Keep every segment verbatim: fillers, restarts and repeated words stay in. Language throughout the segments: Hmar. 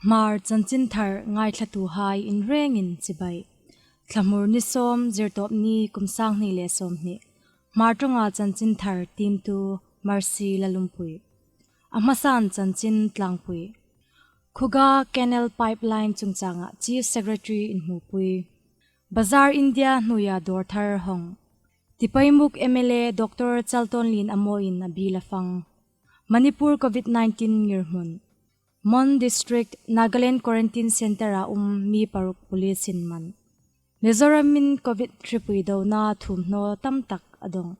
Hmar chanchinthar ngaithlatuhai inrengin chibai. Thlamur ni sawm, Zirtawpni, kum sang hni le sawmhni. Hmar ṭawnga chanchinthar tiemtu Mercy Lalumpui. A hmasan chanchin tlangpui. Khuga Canal Pipeline chungchanga Chief Secretary inhmupui. Bazar India hnuoia dawr thar hawng. Tipaimukh M L A Doctor Chaltonlien Amawin a biel a fang. Manipur COVID nineteen ngirhmun. Mon District, Nagaland Quarantine Centre-a um mi paruk police-in man. Mizoramin COVID hripui dona thuomhnaw tamtak a dong.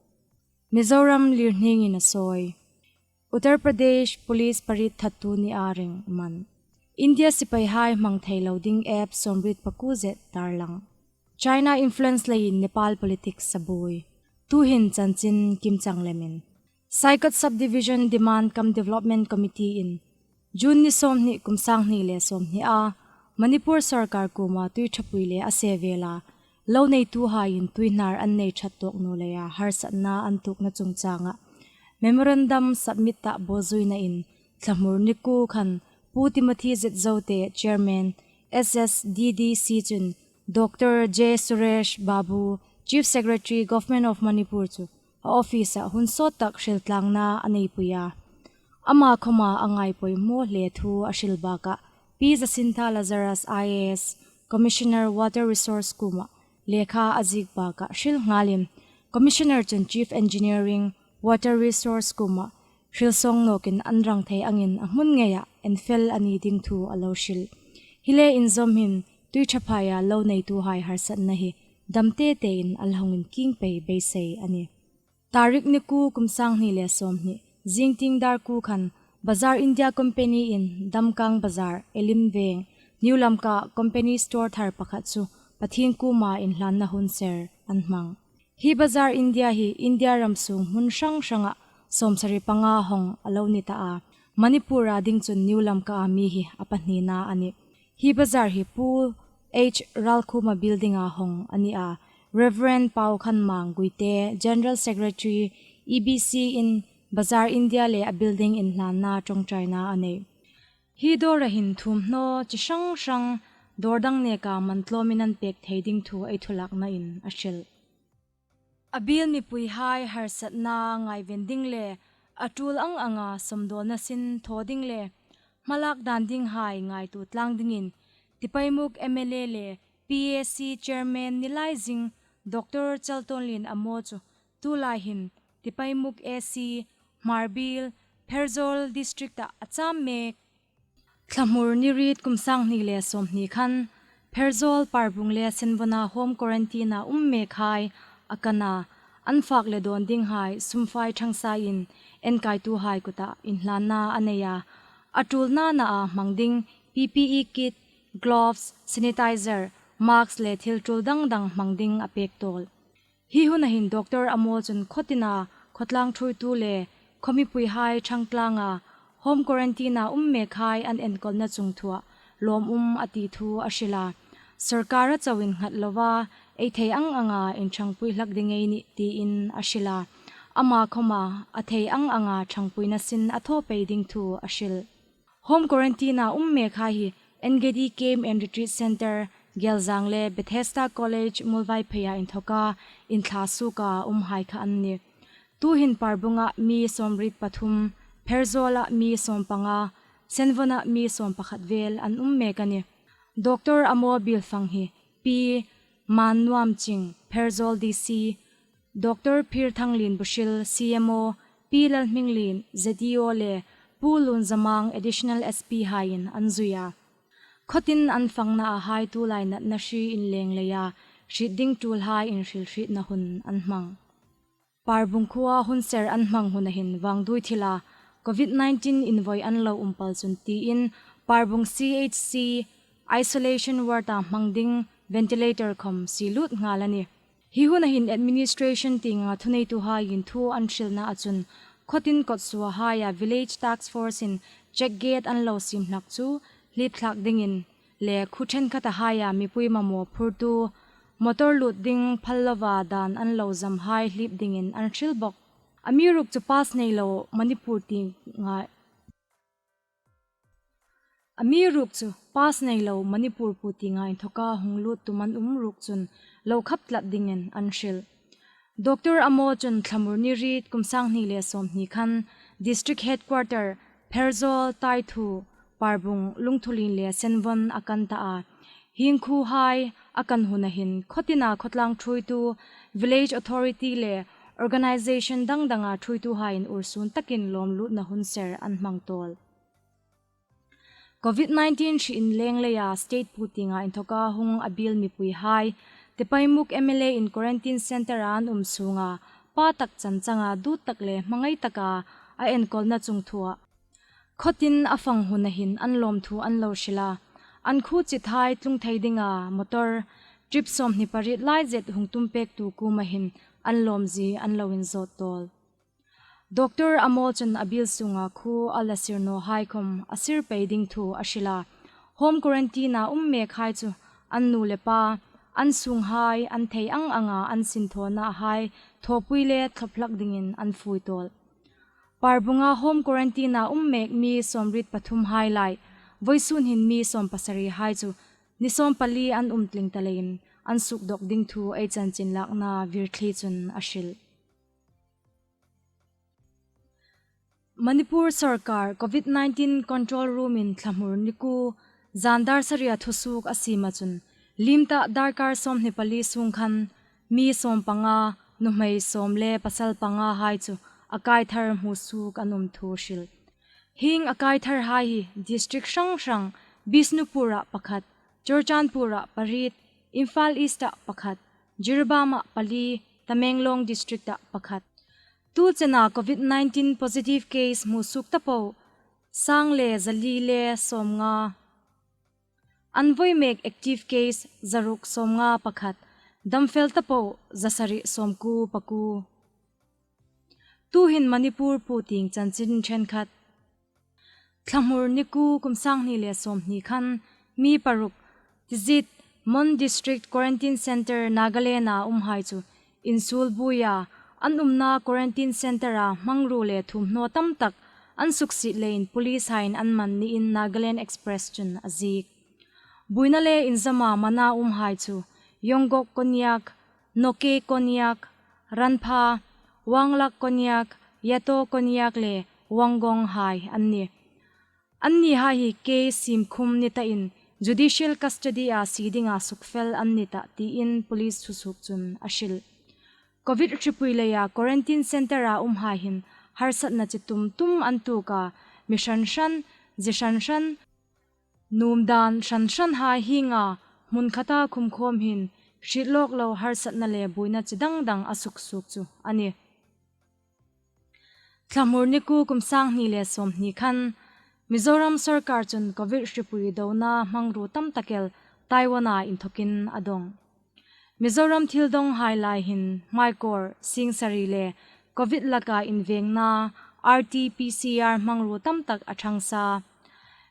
Mizoram lirhningin a sawi. Uttar Pradesh Police pariet thattu nia ring man. India sipaihai hmang thei lo ding app sawmriet pakuo zet tarlang. China influence leiin Nepal politics a buoi. Tuhin chanchin kimchang lemin. Saikot Subdivision Demand cum Development Committee-in June ni sawmhni, kum sang hni le sawmhnia Manipur sawrkar kuoma tui ṭhapui le a se vela lo neituhaiin tuihnar an nei ṭhat tawk naw leia harsatna an tuokna chungchanga memorandum submit ta bawzuinain Thlamur ni kuo khan Pu Timothy Zetzote, Chairman, S S D D C chun Doctor J Suresh Babu, Chief Secretary, Government of Manipur chu a office-a hun sawt tak hriltlangna a neipui a. Ama khawma a ngai poimaw hle thu a hril bakah Pi Jacinta Lazarus I A S, Commissioner Water Resource kuoma lekha a ziek bakah hril nghalin Commissioner chun Chief Engineering, Water Resource kuoma hrilsawng nawkin an rang thei angin a hmun ngeia enfel a ni ding thu a lo hril. Hi le inzawm hin tui ṭhaphaia lo neituhai harsatna hi dam te tein a la hung inkieng pei beisei a nih. Tarik ni kuo, kum sang hni le sawmhni, zingtieng dar kuo khan Bazar India Company-in Damkang Bazar, Elim Veng, New Lamka company store thar pakhat chu Pathien kuoma inhlanna hun ser an hmang. Hi Bazar India hi India ram sung hmun hrang hranga sawmsari panga hawng a lo ni ta a. Manipur-a ding chun New Lamka-a mi hi a pahnina a nih. Hi bazar hi Pu H Ralkhuma building-a hawng a ni a. Reverend Paukhanmang Guite, General Secretary, E B C-in Bazar India le a building inhlanna ṭawngṭaina a nei. Hi dawra hin thuomhnaw chi hrang hrang dawr dang neka man tlawmin an pek thei ding thu ei thulaknain a hril. A biel mipuihai harsatna ngaiven ding le a tul ang anga sawmdawlna sin thaw ding le hmalak dan dinghai ngaituo tlang dingin Tipaimukh M L A le P A C Chairman ni lai zing Doctor Chaltonlien Amaw chu tulai hin Tipaimukh A C, Hmarbiel, Pherzawl District-a a cham mek. Thlamur ni riet, kum sang hni le sawmhni khan Pherzawl, Parbung le Senvona home quarantine-a um mekhai a kan a, an fak le dawn dinghai sum fai ṭhang sain enkaituhai kuta inhlanna a nei a. A tulna naa hmang ding P P E kit, gloves, sanitizer, mask le thil tul dang dang hmang ding a pek tawl. Hi huna hin Doctor Amaw chun khaw tina khawtlang ṭhuoitu le khaw mipuihai ṭhangtlanga home quarantine-a um mekhai an enkawlna chungthua lawmum a ti thu a hril a. Sawrkar a chauin nghat lova ei thei ang anga inṭhangpui hlak ding ei nih tiin a hril a. Ama khawma a thei ang anga ṭhangpuina sin a thaw pei ding thu a hril. Home quarantine-a um mekhai hi Engedi Camp and Retreat Centre, Gelzang le Bethesda College, Muolvaiphei-a inthoka inthla suoka umhai kha an nih. Tuhin Parbunga mi sawmriet pathum, Pherzawla mi sawmpanga, Senvona mi sawmpakhat vel an um mek a nih. Doctor Amaw biel fang hi Pi Mannuamching, Pherzawl D C, Doctor Phirthanglien Buhril, C M O, Pi Lalhminglien, Z E O le Pu Lunzamang, Additional S P haiin an zui a. Khaw tin an fangnaahai tulai natna hri inleng leia hriet ding tulhai inhrilhrietna hun an hmang. Parbung khuoa hun ser an hmang huna hin vangduoi thila COVID nineteen invoi an lo um pal chun tiin Parbung C H C isolation ward-a hmang ding ventilator khawm sie lut nghal a nih. Hi huna hin administration tienga thuneituhaiin thu an hrilnaa chun khaw tin kawtsuohaia Village Task Force-in check gate an lo siem hlak chu hlipthlak dingin le khuo ṭhenkhathaia mipui mamaw phurtu motor lut ding phal lova dan an lo zamhai hlip dingin an hril bawk. Amiruokchu pass nei lo Manipur tienga Amiruokchu pass nei lo Manipur pu tienga inthoka hung lut tum an um ruok chun lo khap tlat dingin an hril. Doctor Amo chun Thlamur ni riet kum sanghni le sawmhni khan District Headquarter Pherzawl, Taithu, Parbung, Lungthulien le Senvon a kan ta a. Hieng khuohai a kan huna hin khawtina khawtlang ṭhuoitu, Village Authority le organization dang danga ṭhuoituhaiin ursun takin lawmlutna hun ser an hmang tawl. Covid nineteen hri inleng leia state pu tienga inthoka hung a biel mipuihai, Tipaimukh M L A in quarantine centre-a an um sunga pa tak chan changa dut tak le hmangai taka a enkawlna chungthua khawtin a fang huna hin an lawmthu an lo hril a. An khuo chithai tlung thei dinga motor trip sawmhni pariet lai zet hung tum pektu kuoma hin an lawmzie an lo inzawt tawl. Doctor Amo chun a biel sunga khuo a la sir nawhai khawm a sir pei ding thu a hril a. Home quarantine-a um mekhai chu an nu le pa, an sunghai, an thei ang anga an sinthawna hai thawpui le thlop hlak dingin an fui tawl. Parbunga home quarantine-a um mek mi sawmriet pathumhai lai, vawisun hin mi sawmpasarihai chu ni sawmpali an um tling ta leiin an sukdawk ding thu ei chanchin lakna vir thli chun a hril. Manipur sorkar Covid nineteen Control Room-in Thlamur ni kuo zan dar saria thusuok a siem a chun, liem ta darkar sawmhni pali sung khan mi sawmpanga, nuhmei sawm le pasal pangahai chu a kai thar hmusuok an um thu hril. Hieng a kai tharhai hi district hrang hrang, Bishnupur-a pakhat, Churachandpur-a pariet, Imphal East-a pakhat, Jiribam-a pali, Tamenglong District-a pakhat. Tu chena Covid nineteen positive case hmusuok ta po sang le zali le sawmnga. An vawi mek active case zaruk sawmnga pakhat, damfel ta po zasari sawmkuo pakuo. Tuhin Manipur pu tieng chanchin ṭhenkhat. Thlamur ni kuo kum sanghni le sawmhni khan mi paruk Tizit, Mon District Quarantine Centre, Nagaland-a umhai chu insuol buoia an umna quarantine centre-a hmangruo le thuomhnaw tam tak an suksiet leiin police-haiin an man niin Nagaland Express chun a ziek. Buoina le inzawma mana umhai chu Yonggok Konyak, Noke Konyak, Ranpha, Wanglak Konyak, Yato Konyak le Wanggong hai an nih. Annihai hi case siemkhum ni tain judicial custody-a sie dinga sukfel an ni tah tiin police thusuok chun a hril. Covid hripui leia quarantine centre-a umhai hin harsatna chi tum tum an tuok a, mi hran hran, zi hran hran, nuom dan hran hranhai hienga hmun khata khum khawm hin hriet lawk lo harsatna le buoina chi dang dang a suksuok chu a nih. Thlamur ni kuo kum sanghni le sawmhni khan Mizoram sorkar chun Covid hripui dona hmangruo tam tak el Taiwan-a inthokin a dawng. Mizoram thil dawnghai lai hin hmaikawr, sing sari le Covid laka invengna R T P C R hmangruo tam tak a ṭhang sa.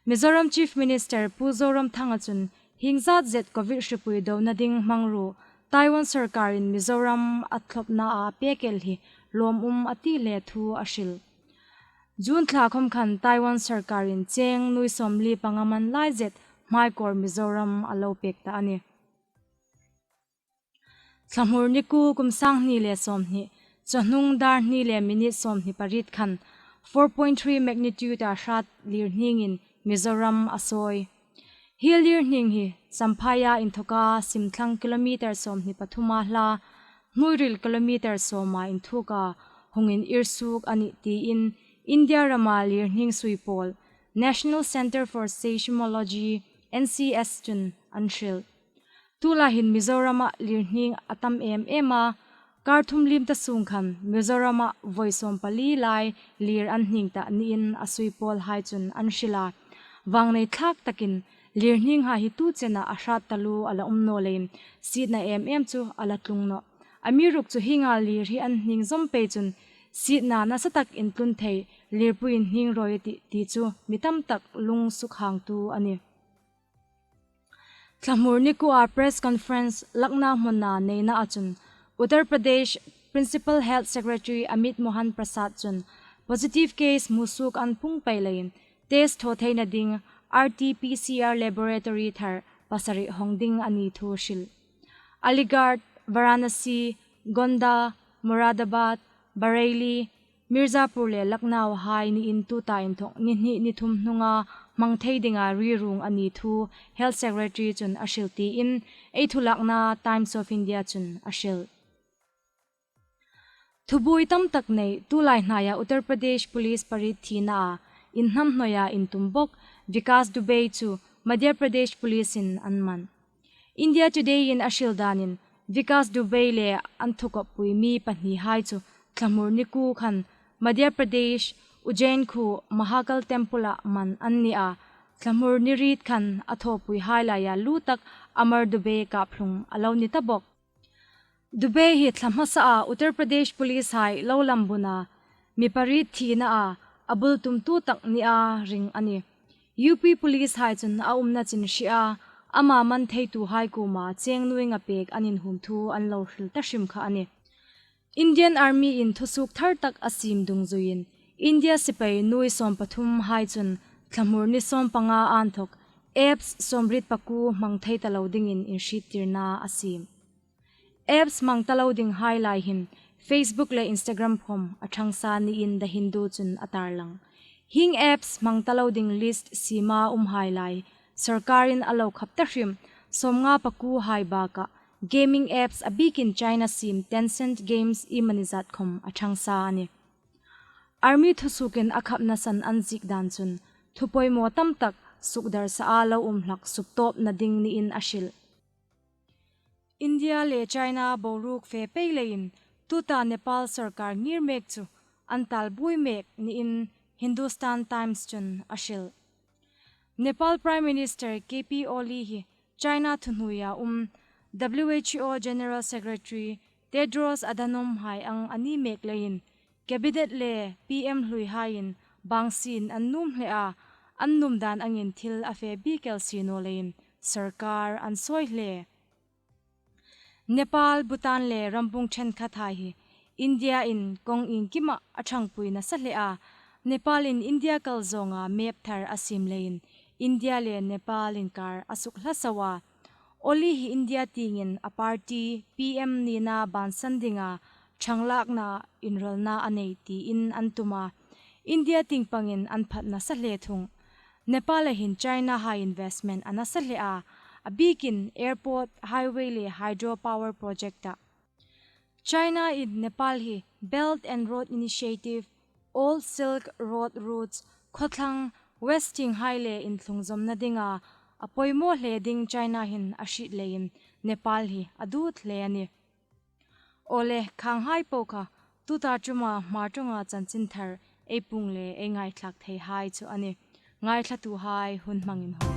Mizoram Chief Minister Pu Zoramthanga chun hieng zat zet Covid hripui dona ding hmangruo Taiwan sorkarin Mizoram a thlopnaa a pek el hi lawmum a ti hle thu a hril. June thla khawm khan Taiwan sorkarin cheng nuoi sawmli panga man lai zet hmaikawr Mizoram a lo pek ta a nih. Thlamur ni kuo kum sanghni le sawmhni, chawhnung dar hni le minute sawmhni pariet khan four point three magnitude-a hrat lirhningin Mizoram a sawi. Hi lirhning hi Champhai-a inthoka simthlang kilometre sawmhni pathuma hla, hnuoiril kilometre sawma inthuka hung inir suok a nih tiin India rama lirhning suipawl National Centre for Seismology, N C S chun an hril. Tulai hin Mizorama lirhning a tam em em a, kar thum liem ta sung khan Mizorama vawi sawmpali lai lir an hning ta niin a suipawlhai chun an hril a. Vangnei thlak takin lirhninghai hi tu chena a hrat taluo a la um naw leiin sietna em em chu a la tlung nawh. Amiruokchu hienga lir hi an hning zawm pei chun sietna nasa tak intlun thei lirpui inhning rawi a tih ti chu mi tam tak lung sukhangtu a nih. Thlamur ni kuoa press conference lakna hmuna neinaa chun Uttar Pradesh Principal Health Secretary Amit Mohan Prasad chun positive case hmusuok an pung pei leiin test thaw theina ding R T P C R laboratory thar pasari hawng ding a ni thu hril. Aligarh, Varanasi, Gonda, Moradabad, Bareilly, Mirzapur le Lucknow hai niin tuta inthawk ni hni ni thum hnunga hmang thei dinga ri ruong a ni thu Health Secretary chun a hril tiin ei thu lakna Times of India chun a hril. Thubuoi tam tak nei, tulai hnaia Uttar Pradesh Police pariet thina a inhnamhnawia intum bawk Vikas Dubey chu Madhya Pradesh Police-in an man. India Today-in a hril danin Vikas Dubey le an thukawppui mi pahnihai chu thlamur ni kuo khan Madhya Pradesh, Ujjain khuo Mahakal Temple-ah man an ni a, thlamur ni riet khan a thawpuihai laia lu tak Amar Dubey kaphlung a lo ni ta bawk. Dubey hi thla hmasaa Uttar Pradesh Police-hai lo lambuna mi pariet thina a, a bul tumtu tak nia ring a nih. U P Police-hai chun a umna chin hriea, ama man theituhai kuoma cheng nuoi nga pek an inhum thu an lo hril ta hrim kha a nih. Indian Army-in thusuok thar tak a siem dungzuiin India sipai nuoi sawm pathumhai chun thlamur ni sawm panga inthawk apps sawmriet pakuo hmang thei ta lo dingin inhriettirna a siem. Apps hmang ta lo dinghai lai hin Facebook le Instagram khom a ṭhangsa niin The Hindu chun a tarlang. Hieng apps hmang ta lo ding list siema umhai lai sawrkarin a lo khap ta hrim, sawmnga pakuohai bakah gaming apps a bikin China siem Tencent Games iemani zat khom a ṭhangsa a nih. Army thusuokin a khapna san an ziek dan chun thupoimaw tam tak sukdarsaa lo um hlak suktawpna ding niin a hril. India le China boruok fe pei leiin tuta Nepal sawrkar ngir mek chu an talbuoi mek niin Hindustan Times chun a hril. Nepal Prime Minister K P Oli hi China thuhnuoia um W H O General Secretary Tedros Adhanom hai ang a ni mek leiin Cabinet le P M hluihaiin bang sien an nuom hle a, an nuom dan angin thil a fe bik el si naw leiin sawrkar an sawi hle. Nepal, Bhutan le rambung ṭhenkhathai hi India-in kawng iengkima a ṭhangpui nasa hle a, Nepal-in India kal zawnga map thar a siem leiin India le Nepal inkar a suk hla sa a. Oli hi India tiengin a party P M nina bansan dinga ṭhanglakna inrawlna a nei tiin an tum a, India tieng pangin an phat nasa hle thung. Nepal-a hin China-hai investment a nasa hle a, a bikin airport, highway le hydro power project-a. China-in Nepal hi Belt and Road Initiative, Old Silk Road Routes, khawthlang, West tienghai le inthlungzawmna dinga a poimaw hle ding China hin a hriet leiin Nepal hi a dut hle a nih. Awle, khanghai po kha tuta ṭuma Hmar ṭawnga chanchinthar ei puong le ei ngaithlak theihai chu a nih. Ngaithlatuhai hun hmangin haw.